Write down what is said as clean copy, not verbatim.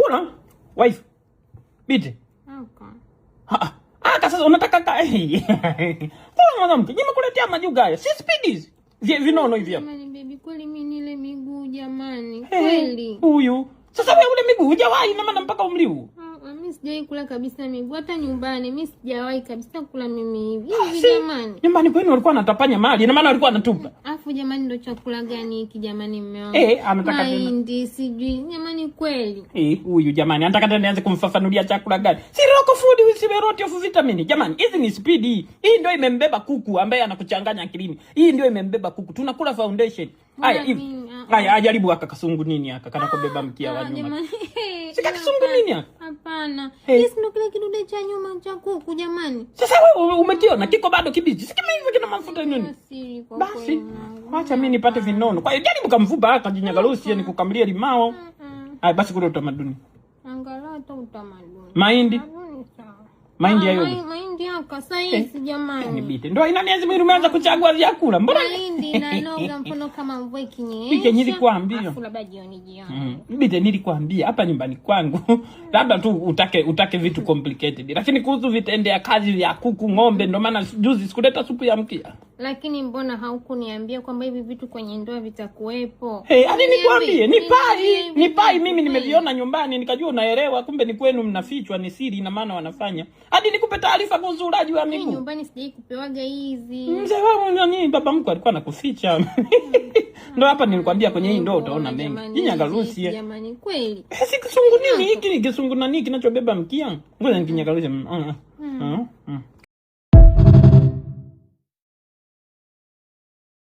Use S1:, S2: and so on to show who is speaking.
S1: Kula. Wife. Bite.
S2: Okay.
S1: Ha. Ah, sasa unataka ka. Kula mwanamke, nimekuletea majuga haya. Si speed hizi. Vinono hivi hapa.
S2: Jamani baby, kweli mimi nile miguu jamani. Kweli.
S1: Huyu. Sasa wewe ule miguu hujawahi na maana mpaka umri huu.
S2: Ah, mimi sijawahi kula kabisa miguu hata nyumbani mimi sijawahi kabisa kula mimi hivi. Hivi jamani.
S1: Nyumbani kwenu walikuwa wanatapanya mali, na maana walikuwa wanatupa.
S2: Afu jamani ndo chakula gani hiki jamani mume wangu?
S1: Eh, anataka tena.
S2: Mahindi sijui jamani kweli.
S1: Eh, huyu jamani anataka tena nianze kumfafanulia chakula gani? Si local food with a lot of vitamin. Jamani, hizi ni speed hii. Hii ndio imembeba kuku ambaye anakuchanganya akilini. Hii ndio imembeba kuku. Tunakula foundation. Haya hivi.
S2: Mimi, ah,
S1: Haya, ajaribu aka kasungu nini aka kana kubeba mkia wa
S2: Ah,
S1: nyuma.
S2: jamani.
S1: Sika kisungu nini haka?
S2: Hapana.
S1: Hey.
S2: Hii si ndo kile kidude cha nyuma cha kuku jamani.
S1: Sasa wewe umekiona kiko bado kibichi. Si kimeiva kina mafuta nini?
S2: Siri kwa
S1: Basi
S2: kweli mwanangu.
S1: acha mimi nipate vinono. Kwa hiyo jaribu kamvuba aka jinyagarusi ni kukamlia limao. Haya basi kule utamaduni.
S2: Angalau hata utamaduni.
S1: Mahindi,
S2: Utamaduni sawa.
S1: mahindi
S2: Ah,
S1: ya yoga.
S2: Mahindi yaka saizi jamani.
S1: Nibite. Ndio ina miezi miwili umeanza kuchagua vyakula. Mbona
S2: Mahindi inanoga mfano kama mvua ikinyesha.
S1: Bite, nilikwambia.
S2: Afu labda jioni jioni.
S1: Bite, nilikwambia hapa nyumbani kwangu labda tu utake vitu complicated, lakini kuhusu vitendea kazi vya kuku, ng'ombe, ndo maana juzi sikuleta supu ya mkia.
S2: Lakini mbona haukuniambia kwamba hivi vitu kwenye ndoa vitakuwepo?
S1: Hey, hadi nikwambie ni pai,
S2: Niambie
S1: ni pai
S2: hivi
S1: mimi
S2: vitu
S1: nimeviona nyumbani nikajua unaelewa, kumbe ni kwenu mnafichwa, ni siri, ina maana wanafanya. Hadi nikupe taarifa kuhusu ulaji wa
S2: Mimi
S1: miguu.
S2: nyumbani sijai kupewaga hizi.
S1: Mzee wangu nani, baba mkwe alikuwa anakuficha. Ndo hapa nilikwambia kwenye hii ndoo utaona mengi.
S2: Jamani,
S1: Jinyagarusi.
S2: hizi, Jamani kweli.
S1: Eh, si kisungu nini hiki? Ni kisungu nani kinachobeba mkia? Ngoja nikinyagarusie.